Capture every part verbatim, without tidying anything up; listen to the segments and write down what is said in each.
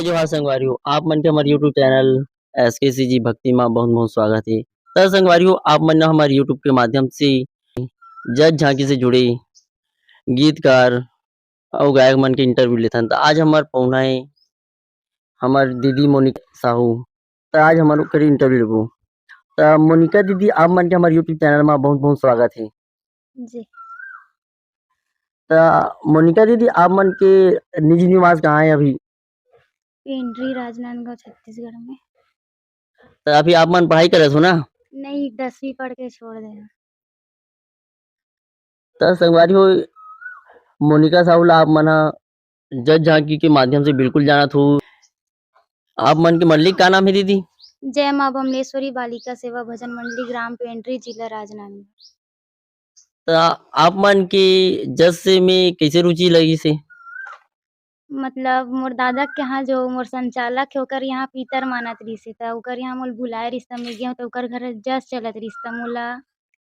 जोहार संगवारी हो, आप मन के हमर YouTube चैनल एसकेसीजी भक्ति मा बहुत बहुत स्वागत हे। त संगवारी हो, आप मन हमर YouTube के माध्यम से जस झांकी से जुड़े गीतकार अउ गायक मन के इंटरव्यू लेथन। त आज हमर पहुना हे हमर दीदी मोनिका साहू। त आज हमन ओकर इंटरव्यू लेबो। त मोनिका दीदी, आप मन के हमर YouTube चैनल मा बहुत बहुत स्वागत हे। जी। त मोनिका दीदी, आप मन के निज निवास कहाँ हे अभी? पेंड्री, राजनांदगांव, छत्तीसगढ़ में। त अभी आप मन पढ़ाई करत हो ना? नहीं, दसवीं पढ़ के छोड़ दे हन। त संगवारी हो, मोनिका साहू ला आप मन ह जस झांकी के माध्यम से बिल्कुल जानत हो। आप मन के मंडली का नाम हे दीदी? जय माँ बमलेश्वरी बालिका सेवा भजन मंडली, ग्राम पेंड्री, जिला राजनांदगांव। त आप मन के जस में कैसे रुचि लगिस हे? मतलब मोर दादा के यहाँ जो मोर संचालक हे, ओकर यहाँ पितर मानत रिहिस हे, त ओकर यहाँ मोला बुलाए रिहिस, त मैं गेंव, त ओकर घर जस चलत रिहिस, त मोला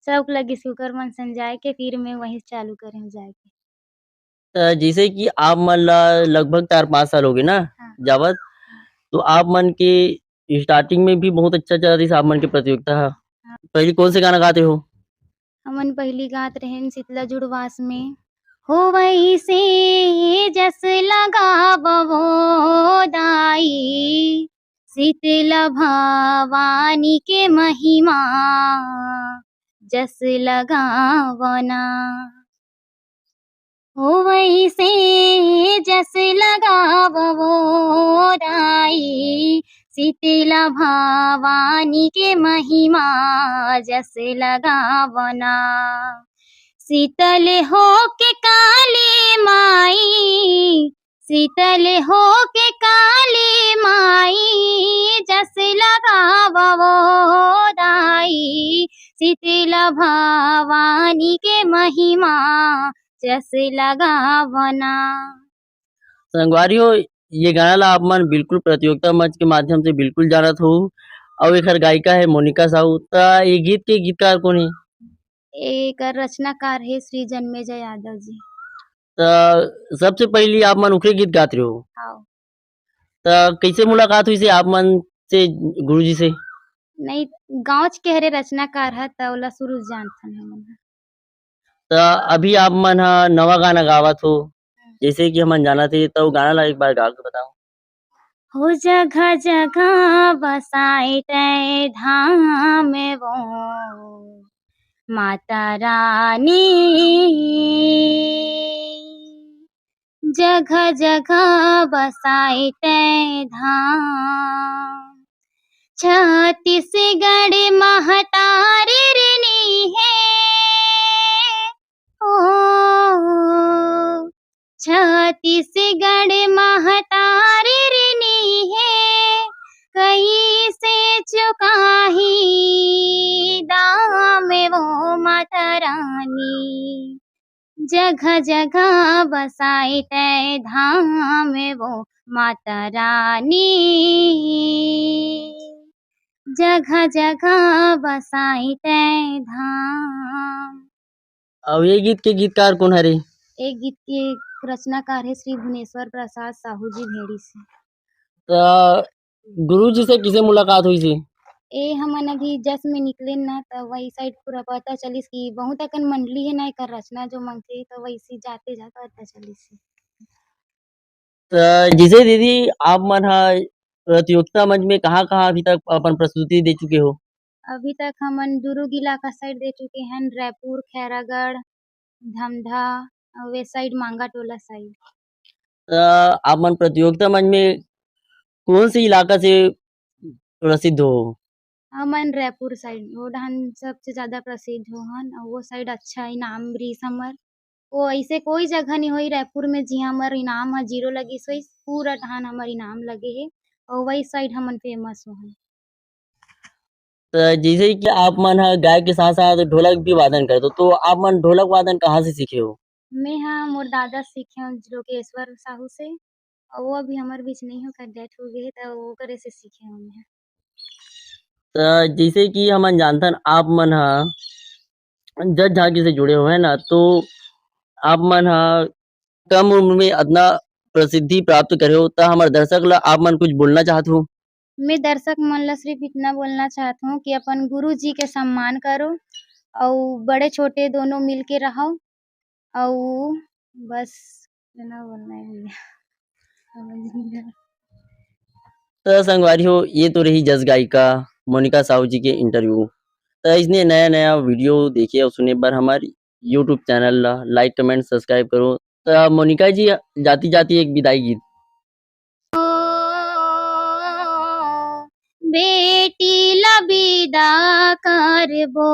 शौक लगिस ओकर मन संग जाए के, फिर मैं वहीं चालू करेंव जाए के। त जैसे कि आप मन ला लगभग चार पाँच साल हो गए ना हाँ। जावत, तो आप मन के स्टार्टिंग में भी बहुत अच्छा चलत रिहिस आप मन के प्रतियोगिता ह। हाँ। पहली कौन से गाना गाते हो? हमन पहली गात रहेन शीतला जुड़वास में, हो वैसे जस लगावो दाई, शीतला भवानी के महिमा जस लगावना। हो वैसे जस लगावो दाई, शीतला भवानी के महिमा जस लगावना। शीतल होके काली माई, शीतल होके काली माई, जस लगावो दाई, शीतला भवानी के महिमा जस लगावना। संगवारी हो, ये गाना ला आप मन बिल्कुल प्रतियोगिता मंच के माध्यम से बिल्कुल जानत हो, अउ एकर गायिका हे मोनिका साहू। त ये गीत के गीतकार कौन हे? एकर रचनाकार हे श्री जन्मेजय यादव जी। त सबसे पहली आप मन ओकरे गीत गात रहे हो? हाँ। त कैसे मुलाकात हुई से आप मन से, गुरुजी से? नहीं, गाँव के हरे रचनाकार ह, त ओला शुरू से जानथन हमन ह। त अभी आप मन ह नवा गाना गावत हो, हम्म। जैसे कि हमन जानत हे, त वो गाना ला एक बार गा के बताओ। हो जगह जगह बसाए तै धाम वो माता रानी, जगह जगह बसाए तै धाम। छत्तीसगढ़ महतारी ऋणी हे, ओ, छत्तीसगढ़ महतारी ऋणी हे, कैसे चुकाही दाम वो माता रानी। जगह जगह बसाए तै धाम वो माता रानी, जगह जगह बसाए तै धाम। अउ ये गीत के गीतकार कौन हरे? ए गीत के रचनाकार हे श्री भुवनेश्वर प्रसाद साहू जी भेड़ी से। त गुरु जी से किसे मुलाकात हुई थी? ए हमन अभी जस में निकलेन ना, त वही साइड पूरा पता चलिस कि बहुत अकन मंडली हे ना एकर रचना जो मंगथे, त वैसे जाते जाते पता चलिस हे। त जैसे दीदी आप मन ह प्रतियोगिता मंच में कहाँ-कहाँ अभी तक अपन प्रस्तुति दे चुके हो? अभी तक हमन दुर्ग इलाका साइड दे चुके हन, रायपुर, खैरागढ़, धमधा अउ वे साइड मांगा टोला साइड। त आप मन प्रतियोगिता मंच में कौन से इलाका से प्रसिद्ध हो? हमन रायपुर साइड, वो डहन सबसे ज्यादा प्रसिद्ध हो हन, अउ वो साइड अच्छा इनाम रिहिस हमर। वो ऐसे कोई जगह नहीं होई रायपुर में जिहाँ हमर इनाम ह जीरो लगिस होइस, पूरा डहन हमर इनाम लगे हे, अउ वही साइड हमन फेमस हो हन। त जैसे कि आप मन ह गायक के साथ-साथ ढोलक भी वादन करत हो, तो आप मन ढोलक वादन कहाँ से सीखे हो? मैं ह मोर दादा से सीखे हूँ, लोकेश्वर साहू से, अउ वो अभी हमर बीच नहीं हो, ओकर डेथ हो गए, त ओकरे से सीखे हूँ मैं। त जैसे कि हमन जानथन, आप मन ह जस झांकी से जुड़े हो, है ना, तो आप मन ह कम उम्र में अतना प्रसिद्धि प्राप्त करे हो, त हमर दर्शक ला आप मन कुछ बोलना चाहत हो? मैं दर्शक मन ला सिर्फ इतना बोलना चाहत हूँ कि अपन गुरु जी के सम्मान करो, अउ बड़े छोटे दोनों मिल के रहो, अउ बस इतना बोलना है भैया। समझ नहीं आया। त संगवारी हो, ये तो रही जस गायिका मोनिका साहू जी के interview। त इसने नया नया video देखे अउ सुने बर हमार YouTube channel ला like, comment, subscribe करो। त मोनिका जी, जाती जाती एक विदाई गीत। बेटी ला बिदा करबो,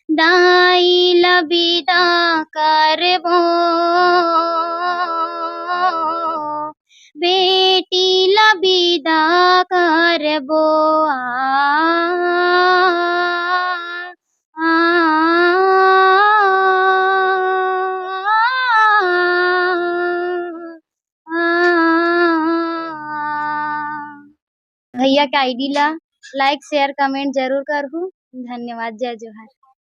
दाई ला बिदा करबो, बेटी ला बिदा करबो। आ, आ, आ। भैया के ID ला like, share, comment जरूर करहू। धन्यवाद, जय जोहार।